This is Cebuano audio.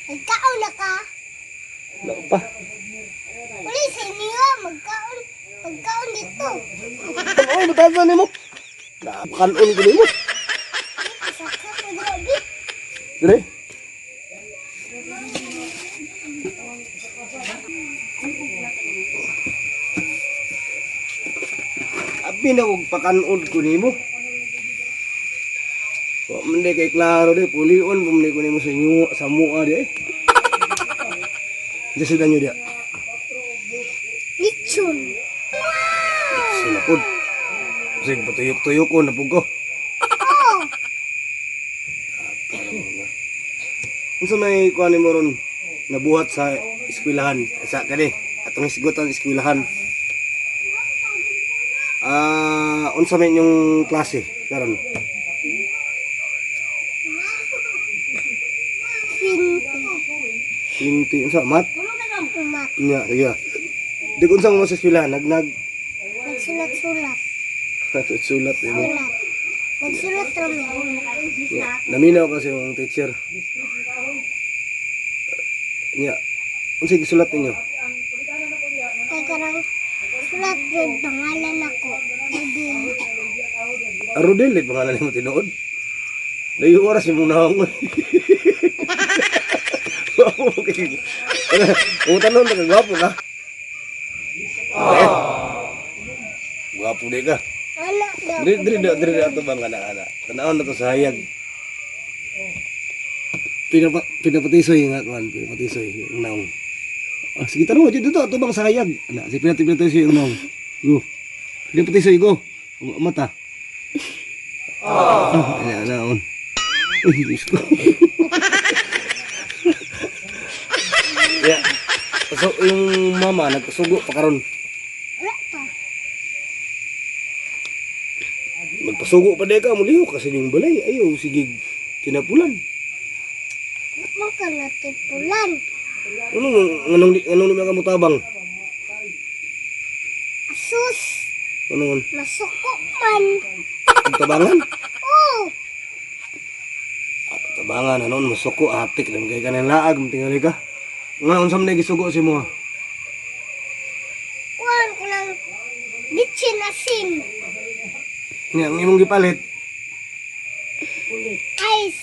Magkaon na ka. Wala pa. Uli sa inyo, magkaon. Magkaon dito. Ay, matagal nimo. Kanon ko nimo. Saksak ko dira, bi. Dire. Abi na kog pakanod ko nimo. Wa man di kay klaro di pulion pa man di ko nimo sa inyo sa mua di. Eh. Di sa danyo di. Lechon. Sinapod. Sige, patuyok-tuyok ko, napug ko. Oh, Unsa may kuan nimo ron nabuhat sa eskwelahan sa kani atong hisgutan eskwelahan? Ah, unsa may inyong klase karon? 20. 20 unsa mat? Mat. Nya, sige. Ah. Di ko unsa mo sa eskwelahan nagnag Nagsulat-sulat. sulat eh, mo. Sulat. Nagsulat rami. Nya, naminaw kasi yung teacher. Nya, unsa gisulat ninyo? Kay karang sulat jud pangalan ako. Rodel. Ah, Rodel, eh, pangalan nimo tinuod. Layo oras imong nawong. Gwapo mo kay. Kung tanong ka, gwapo ka. Eh. Gwapo di ka. Wala daw. Diri diri diri diri ato bang kana ana. Tanawon na to sa hayag. Pinapatisoy nga kuan, pinapatisoy yung naong. Ah, sige tanong dito ato bang sa hayag. Ana, si pinapatisoy yung naong. Go. Pinapatisoy go. Mata. Ah, ana naon. Uy, Diyos ko. Yeah. So, yung mama, nagsugo pa karon. Wala pa. Magpasugo pa di ka, muliho kasi yung balay. Ayaw, sige, tinapulan. Mo ka natipulan. Ano, anong, anong di ka mutabang? Asus. Ano, Masuko man. tabangan? Oh, Tabangan, ano, masuko, atik, lang kay kanang laag, matingali ka. Nga, unsam na gisugo si mo? Kuan ko lang bitsin asin. Nga, ang imong gipalit. Ice.